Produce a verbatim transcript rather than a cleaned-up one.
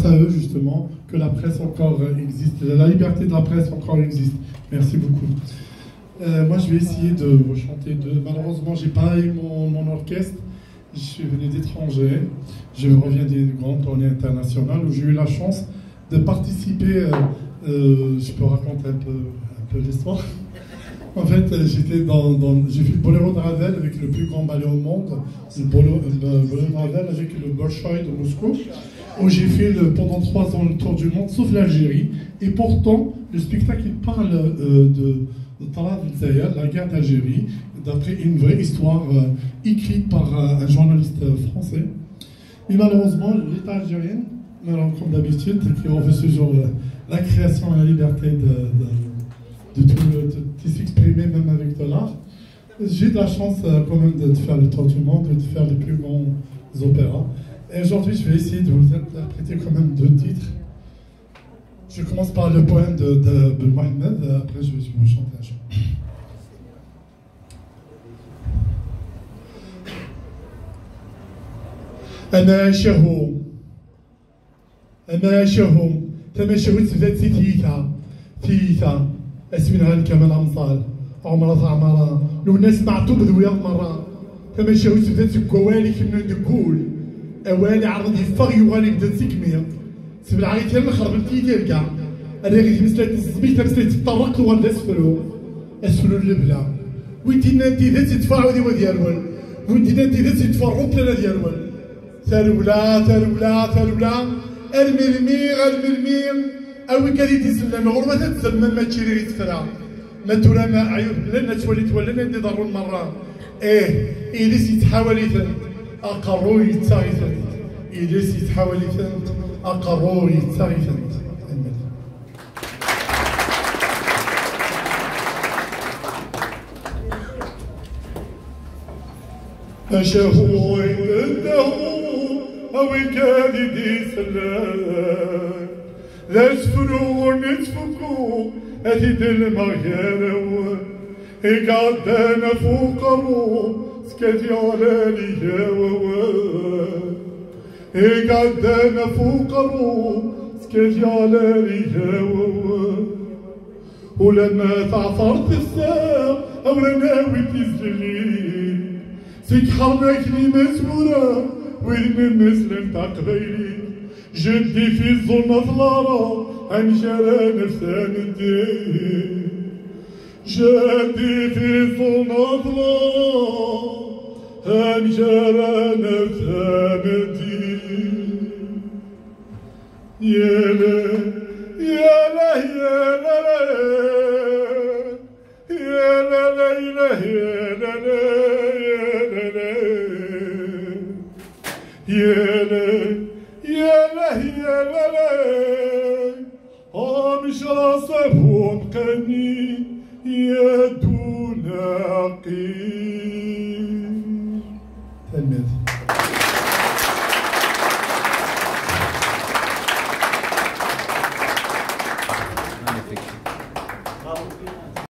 à eux, justement, que la presse encore euh, existe, la liberté de la presse encore existe. Merci beaucoup. Euh, moi, je vais essayer de vous chanter deux. Malheureusement, j'ai pas eu mon, mon orchestre. Je suis venu d'étrangers. Je reviens d'une grande tournée internationale où j'ai eu la chance de participer. Euh, euh, je peux raconter un peu, un peu l'histoire. En fait, euh, j'étais dans, dans- j'ai fait le boléro de Ravel avec le plus grand ballet au monde, le boléro, le boléro de Ravel avec le Bolchoï de Moscou, où j'ai fait le- pendant trois ans le tour du monde, sauf l'Algérie. Et pourtant, le spectacle, il parle euh, de, de Talat Zaïa, la guerre d'Algérie, d'après une vraie histoire euh, écrite par euh, un journaliste euh, français. Mais malheureusement, l'État algérien, alors, comme d'habitude, qui refuse toujours euh, la création et la liberté de, de, de tout le- de- de s'exprimer, même avec de l'art. J'ai de la chance euh, quand même de faire le tour du monde, de faire les plus grands opéras. Et aujourd'hui, je vais essayer de vous interpréter quand même deux titres. Je commence par le poème de, de, de Mohamed, euh, après je vais vous chanter un chant. Amacahu, amacahu, tamacahut tebda-d si tyita, tyita, asmi nɣan Kamal Amsal, Ɛumra Taɛmara, Lwennas Meɛtub d wiyaḍ merra. Tamacahut tebda-d seg wawal ikemlen deg wul, awal iɛreḍ yeffeɣ yuɣal yebda-d seg imi. Sebleɣ i kra nxerben-iyi tirga. Rriɣ i tmeslayt n ẓẓmik tameslayt teṭṭerreq tuɣal d asefru. Asefru n lebla. Win d-innan tidet yeṭṭef aɛudiw ad yerwel. Win d-innan tidet yeṭṭef rruklan ad yerwel. Tarewla, tarewla, tarewla. Armi lmiɣ, armi lmiɣ. A wigad i d-isellan ɣur-wat ad tzemmem mačči riɣ i tefra. Ma tura ma ɛyub llan ad twali twallan ad d-iḍerrun merra. Ih, iles yettḥawal-itent, aqerruy yettaɣ-itent. Iles yettḥawal-itent, aqerruy yettaɣ-itent. Amen. Acahu indahu, a wigad i d-isellan. D asefru ur nettfukku, ad t-id-lmeɣ gar-awen. I iɛeddan ɣef uqerru, skat yeɣlal iga wawal. I iɛeddan ɣef uqerru, skat yeɣlal iga wawal. Ulamma teɛfer tefsa, awren awi tizlilin. Seg ḥernak n imezwura, wid nneslen taqbaylit. Jeddi fi ẓẓunat lɛerb, amek ara naf tameddit? Jeddi fi ẓẓunat lɛerb, amek ara naf tameddit? Yala, yala, yala, yala. Yeleh, yeleh, yeleh, amek ara s-afuɣ qani yaddu neqqi. Tanemmirt.